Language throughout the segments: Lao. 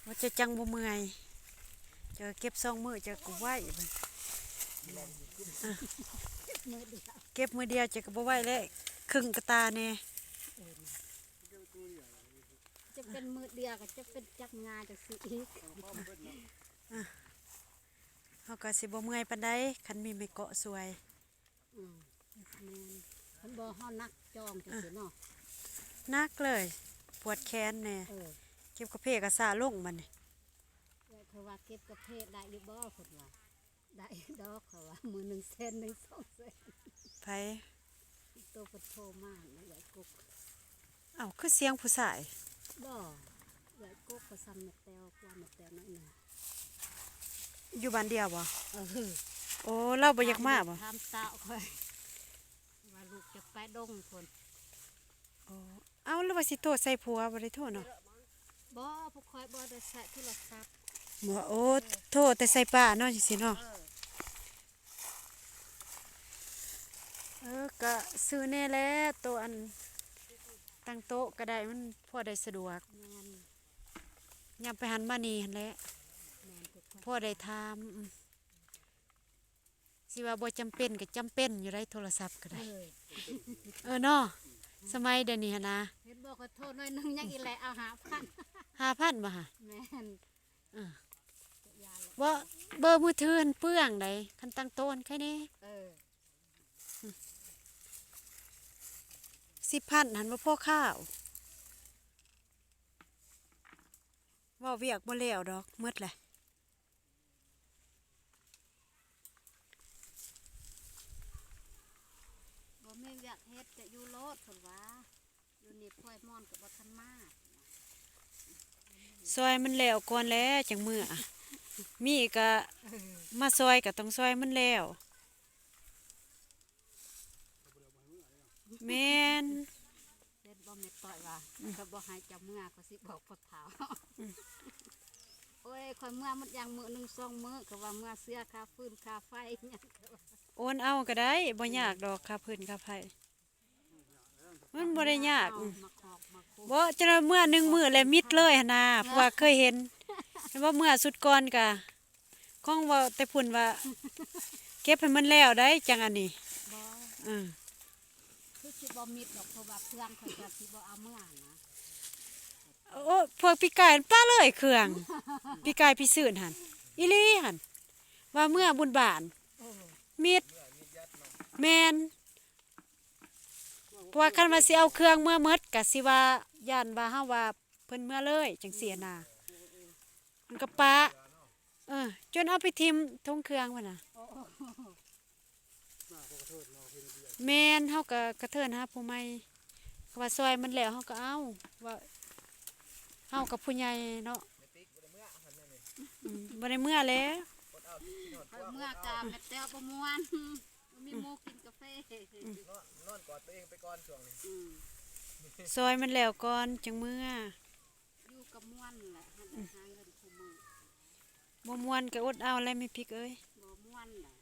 ວ່າເຈົ້າຈັ່ງບໍ່ເມື່ອຍ ເຈົ້າເກັບສອງມື້ເຈົ້າກໍໄຫວ ເກັບມື້ດຽວເຈົ້າກໍບໍ່ໄຫວແລ້ວ ຄຶ່ງກະຕາແດ່. ຈະເປັນມື້ດຽວກໍຈະເປັນຈັກງາຈັ່ງຊີ້ອີກ. ເຮົາກໍຊິບໍ່ເມື່ອຍປານໃດ ຄັນມີແມ່ເກາະຊ່ວຍ. ອືມ ແມ່ນ ຄັນບໍ່ເຮົາໜັກຈອງຈັ່ງຊີ້ເນາະ ໜັກເລີຍ ປວດແຂນແດ່. ເອີ ເກັບກາເຟກໍຊ້າລົງບັດນີ້. ເອື້ອຍຂ້ອຍວ່າເກັບກາເຟໄດ້ຢູ່ບໍ່ ເພິ່ນວ່າ ໄດ້ດອກ ເຂົາວ່າ ມື້ໜຶ່ງແສນໜຶ່ງ ສອງແສນ. ໃຜ? ໂຕເພິ່ນໂທມາເອື້ອຍກົກ. ເອົ້າ ຄືສຽງຜູ້ຊາຍ? ບໍ່ ເອື້ອຍກົກກໍສ່ຳແມ່ແຕ້ວ ກວ່າແມ່ແຕ້ວໜ້ອຍໜຶ່ງ. ຢູ່ບ້ານດຽວບໍ່? ເອີ ໂອ້ ລາວບໍ່ຢາກມາບໍ່? ຖາມສາວຂ້ອຍວ່າລູກຈະໄປດົງພຸ້ນ. ໂອ້ ເອົ້າ ຫຼືວ່າຊິໂທໃສ່ຜົວ ບໍ່ໄດ້ໂທເນາະ? ບໍ່ ພວກຂ້ອຍບໍ່ໄດ້ໃຊ້ໂທລະສັບ. ບໍ່ ໂອ້ ເອີ ໂທແຕ່ໃສ່ປ້າເນາະ ຈັ່ງຊີ້ເນາະ. ເອີ ເອີ ກະຊື້ແດ່ແຫຼະ ໂຕອັນຕັ້ງໂຕະກໍໄດ້ ມັນພໍໄດ້ສະດວກ. ແມ່ນ ຍາມໄປຫັ້ນມານີ້ຫັ້ນແຫຼະ ແມ່ນ ພໍໄດ້ຖາມ. ອືມ ຊິວ່າບໍ່ຈຳເປັນກໍຈຳເປັນຢູ່ໄດ໋ ໂທລະສັບກໍໄດ້. ເອີ ເອີເນາະ ສະໄໝດຽວນີ້ຫັ້ນນະ ເຫັນບໍ່ ຂ້ອຍໂທໜ້ອຍໜຶ່ງຍັງອີແຫຼະ ເອົາຫ້າພັນ. ຫ້າພັນບໍ່ຫະ? ແມ່ນ. ເອີ ບໍ່ ເບີມືຖືຫັ້ນເປືອງໃດ໋ ຄັນຕັ້ງໂຕະຫັ້ນໄຄແດ່. ເອີ ສິບພັນຫັ້ນບໍ່ພໍຂ້າວ ເວົ້າວຽກບໍ່ແລ້ວດອກ ໝົດແຫຼະ. ບໍ່ມີວຽກເຮັດກະຢູ່ໂລດ ເພິ່ນວ່າ ຢູ່ນີ້ພອຍມອນກໍບໍ່ທັນມາ. ຊ່ອຍມັນແລ້ວກ່ອນແຫຼະຈັ່ງເມືອ ມີກະ ເອີ ມາຊ່ອຍກະຕ້ອງຊ່ອຍມັນແລ້ວ. ແມ່ນ ເຫັນບໍ່ແມ່ຕ້ອຍວ່າ ອືມ ຂ້ອຍບໍ່ໃຫ້ເຈົ້າເມືອ ຂ້ອຍຊິບອກພໍ່ເຖົ້າ. ອືມ ໂອ້ຍ ຂ້ອຍເມືອໝົດຢ່າງມື້ໜຶ່ງສອງມື້ ກໍວ່າເມືອເສຍຄ່າຟືນຄ່າໄຟຫຍັງ. ໂອນເອົາກໍໄດ້ ບໍ່ຍາກດອກ ຄ່າຟືນຄ່າໄຟ ມັນບໍ່ໄດ້ຍາກ. ອືມ ມາຄອກມາຄຸມ ບໍ່ ຈະເມືອໜຶ່ງມື້ແລ້ວມິດເລີຍຫັ້ນນາ ເພາະວ່າເຄີຍເຫັນ ເຫັນບໍ່ ເມືອຊຸດກ່ອນກະ ຂອງເວົ້າແຕ່ພຸ້ນວ່າ ເກັບໃຫ້ມັນແລ້ວໄດ໋ ຈັ່ງອັນນີ້. ບໍ່ ເອີ ຄືຊິບໍ່ມິດດອກ ເພາະວ່າເຄື່ອງຂ້ອຍກໍຊິບໍ່ເອົາເມືອນະ. ໂອ້ ພວກປີກາຍປະເລີຍເຄື່ອງ ປີກາຍປີຊືນຫັ້ນ ອີ່ຫຼີຫັ້ນ ວ່າເມືອບຸນບ້ານ. ເອີ ມິດ ແມ່ນ ເພາະວ່າຄັນວ່າຊິເອົາເຄື່ອງເມືອໝົດ ກະຊິວ່າຢ້ານວ່າເຮົາວ່າເພິ່ນເມືອເລີຍ ຈັ່ງຊີ້ນະ ມັນກໍປະ ເອີ ຈົນເອົາໄປຖິ້ມຖົງເຄື່ອງພຸ້ນນະ. ໂອ້ ແມ່ນ ເຮົາກໍກະເທີນຫາຜູ້ໃໝ່ ເຂົາວ່າຊ່ອຍມັນແລ້ວເຮົາກໍເອົາ ວ່າເຮົາກັບຜູ້ໃຫຍ່ເນາະ. ອືມ ບໍ່ໄດ້ເມືອແລ້ວ ຂ້ອຍເມືອກະແມ່ແຕ້ວບໍ່ມ່ວນ ບໍ່ມີໝູ່ກິນກາເຟ. ອືມ ນອນ ນອນກອດຕົວເອງໄປກ່ອນຊ່ວງນີ້. ອືມ ຊ່ອຍມັນແລ້ວກ່ອນຈຶ່ງເມືອ. ຢູ່ກໍມ່ວນແຫຼະ ຫາເງິນຄູ່ມື້ ບໍ່ມ່ວນກໍອົດເອົາແຫຼະແມ່ພິກເອີຍ. ບໍ່ມ່ວນແຫຼະ.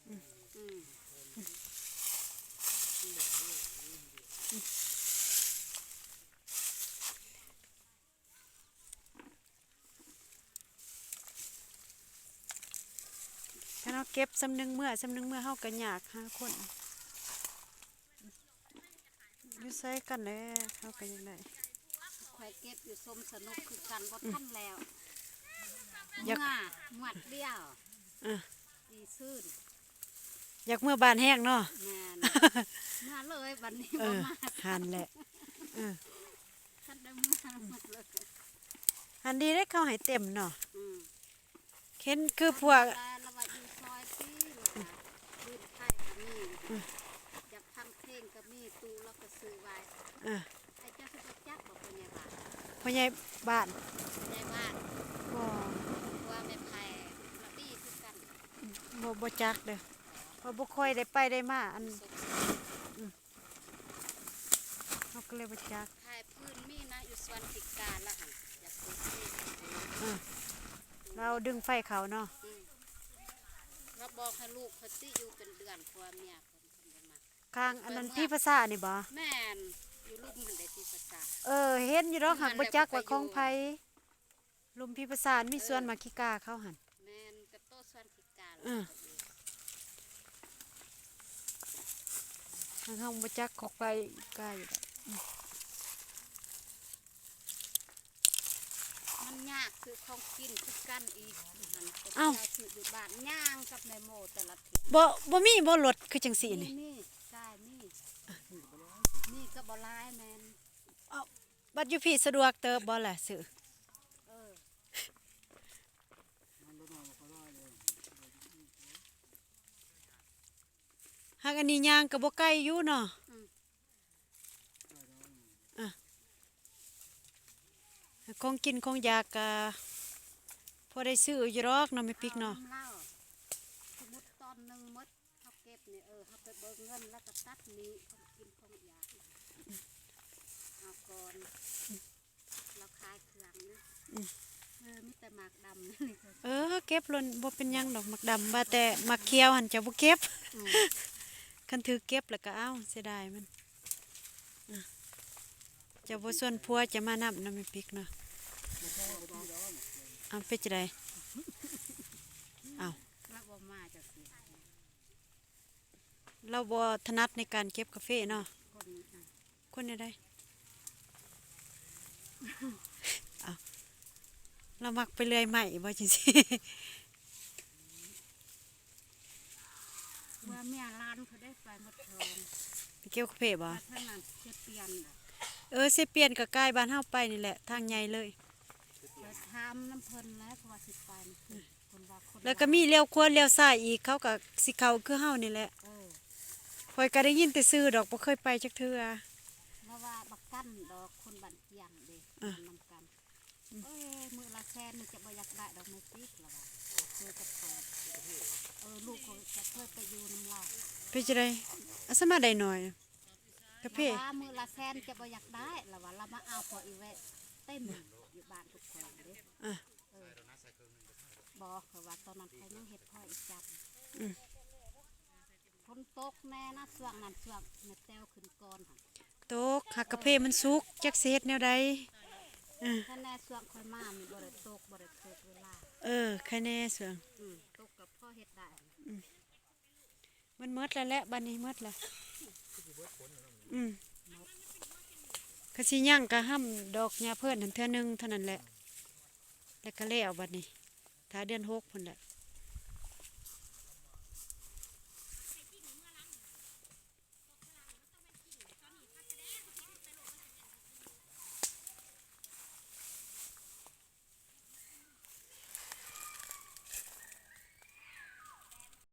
ອືມ ຄັນເຮົາເກັບສ່ຳໜຶ່ງເມືອ ສ່ຳໜຶ່ງເມືອ ເຮົາກໍຍາກຫາຄົນ. ຢູ່ໃສກັນແຫຼະ ເຮົາກໍຢາກໄດ້. ຂ້ອຍເກັບຢູ່ຊົມສະໜຸກຄືກັນ ບໍ່ ອືມ ທັນແລ້ວ. ຢາກ ເມືອງວດດຽວ ເອີ ປີຊືນ. ຢາກເມືອບ້ານແຮງເນາະ. ແມ່ນ ເມືອເລີຍບັດນີ້. ເອີ ບໍ່ມາ ຫັ້ນແຫຼະ. ເອີ ຄັນໄດ້ເມືອໝົດເລີຍ. ຫັ້ນດີເດ້ ເຂົາໃຫ້ເຕັມເນາະ. ອືມ ເຫັນຄືພວກ ລະວ່າຢູ່ຊອຍພີ້ ລະວ່າພື້ນໄທກໍມີ ອືມ ຢາກຟັງເພງກໍມີ ຕູ້ລະກໍຊື້ໄວ້. ເອີ ໃຜເຈົ້າຊິບໍ່ຈັກບໍ່ ພໍ່ໃຫຍ່ບ້ານ? ພໍ່ໃຫຍ່ບ້ານ ພໍ່ໃຫຍ່ບ້ານ ບໍ່ ຜົວແມ່ໄພລະບີຄືກັນ. ບໍ່ ບໍ່ຈັກເດີ້ ເພາະບໍ່ຄ່ອຍໄດ້ໄປໄດ້ມາ ອັນ ອືມ ເຮົາກໍເລີຍບໍ່ຈັກ. ຂາຍພື້ນມີນະ ຢູ່ສວນທິກາລະຫັ້ນ ຢາກປູກທີ່. ເອີ ລາວດຶງໄຟເຂົ້າເນາະ. ອືມ ລາວບອກໃຫ້ລູກຂ້ອຍຕິຢູ່ເປັນເດືອນ ຜົວເມຍເພິ່ນ ເພິ່ນບໍ່ມັກ. ຂ້າງອັນນັ້ນ ຂ້ອຍເມືອ ພີພາສານີ້ບໍ່? ແມ່ນ ຢູ່ລຸ່ມຫັ້ນໄດ້ທີ່ພາສາ ເອີ ເຫັນຢູ່ດອກ ຫັ້ນ ຫາກບໍ່ຈັກວ່າຂອງໃຜ. ລຸ່ມພິມພາສາ ມີສວນ ເອີ ໝາກຂີ້ກາເຂົາຫັ້ນ. ແມ່ນ ກະໂຕະສວນຂີ້ກາ ເອີ ເຮົາບໍ່ຈັກຂອງໃຜກາຢູ່ດອກ. ມັນຍາກຊື້ຂອງກິນຄືກັນອີກຫັ້ນ. ເອົ້າ ຊື້ຢູ່ບ້ານ ຍ່າງກັບແມ່ໂມແຕ່ລະເທື່ອ. ບໍ່ ບໍ່ມີບໍ່ລົດຄືຈັ່ງຊີ້ນີ້? ມີ ມີ ໃຊ່ ມີ ມີກະບໍ່ຫຼາຍແມ່ນ. ເອົ້າ ບັດຢູ່ພີ້ສະດວກເຕີບບໍ່ລະຊື້? ເອີ ຫາກອັນນີ້ຍ່າງກະບໍ່ໄກຢູ່ເນາະ. ອືມ ອະ ຂອງກິນຂອງຢາກກະພໍໄດ້ຊື້ຢູ່ດອກເນາະ ແມ່ປິກເນາະ. ເອົານຳລາວ ສົມມຸດຕອນໜຶ່ງໝົດ ເຮົາເກັບນີ້ ເອີ ເຮົາໄປເບິ່ງເງິນ ແລ້ວກະຕັດໜີ້ຂອງກິນຂອງຢາກເອົາກ່ອນ. ລາວຂາຍເຄື່ອງນະ. ອືມ ເອີ ມີແຕ່ໝາກດຳນີ້. ເອີ ເກັບໂລດ ບໍ່ເປັນຫຍັງດອກໝາກດຳ ວ່າແຕ່ໝາກຂຽວຫັ້ນເຈົ້າບໍ່ເກັບ? ອືມ ຄັນຖືກເກັບແລ້ວກະເອົາ ເສຍດາຍມັນ. ອະ ເຈົ້າບໍ່ຊວນຜົວເຈົ້າມານຳເນາະ ແມ່ປິກເນາະ. ເອົາ ເປັນຈັ່ງໃດ? ເອົາ ລາວບໍ່ມາຈັກເທື່ອ. ລາວບໍ່ຖະໜັດໃນການເກັບກາເຟເນາະ. ຄົນ ຄົນແນວໃດ? ເອົ້າ ລາວມັກໄປເລື່ອຍໄມ້ບໍ່ ຈັ່ງຊີ້? ວ່າເມຍຫຼານເຂົາໄດ້ໄປໝົດທອງ ໄປເກັບກາເຟບໍ່? ໄປທາງນັ້ນ ເຊປຽນ. ເອີ ເຊປຽນກະໃກ້ບ້ານເຮົາໄປນີ້ແຫຼະ ທາງໃຫຍ່ເລີຍ. ໄປຖາມນຳເພິ່ນແລ້ວ ເພາະວ່າຊິໄປ. ອືມ ແລ້ວກະມີລ້ຽວຂວາລ້ຽວຊ້າຍອີກ ເຂົາກະຊິເຂົ້າຄືເຮົານີ້ແຫຼະ. ເອີ ຂ້ອຍກະໄດ້ຍິນແຕ່ຊື່ດອກ ບໍ່ເຄີຍໄປຈັກເທື່ອ. ລາວວ່າບັກກັນດອກ ຄົນບ້ານກຽງເດ້ ອະ ນຳກັນ. ອືມ ເອີຍ ມື້ລະແສນນີ້ຈະບໍ່ຢາກໄດ້ດອກ ແມ່ປິກລາວວ່າ ເຄີຍກັບຂ້ອຍ. ເອີ ລູກຂ້ອຍກະເຄີຍໄປຢູ່ນຳລາວ. ເປັນຈັ່ງໃດ? ອາ ສາມາດໄດ້ໜ້ອຍກາເຟ ລາວວ່າມື້ລະແສນຈະບໍ່ຢາກໄດ້ ລາວວ່າ ລາວມາເອົາພວກອີແວະເຕັມຢູ່ບ້ານທຸກຄົນເດ້. ອະ ເອີ ບໍ່ ເພາະວ່າຕອນນັ້ນຂ້ອຍຍັງເຮັດພອຍອີກຈັບ. ອືມ ຝົນຕົກແນ່ນະ ຊ່ວງນັ້ນ ຊ່ວງແມ່ແຕ້ວຂຶ້ນກ່ອນຫັ້ນ. ຕົກ ຫາກກາເຟມັນສຸກ ຈັກຊິເຮັດແນວໃດ. ເອີ ຄັນແນ່ຊ່ວງຂ້ອຍມານີ້ບໍ່ໄດ້ຕົກ ບໍ່ໄດ້ຕົກເວລາ. ເອີ ໃຄແນ່ຊ່ວງ ອືມ ຕົກກະພໍເຮັດໄດ້. ອືມ ມັນໝົດແລ້ວແຫຼະ ບາດນີ້ໝົດແລ້ວ. ອືມ ກະຊິຍັງກະຫ້ຳດອກຫຍ້າເພີ້ນຫັ້ນເທື່ອໜຶ່ງເທົ່ານັ້ນແຫຼະ ແລ້ວກະແລ້ວບາດນີ້ ຖ້າເດືອນຫົກພຸ້ນແຫຼະ.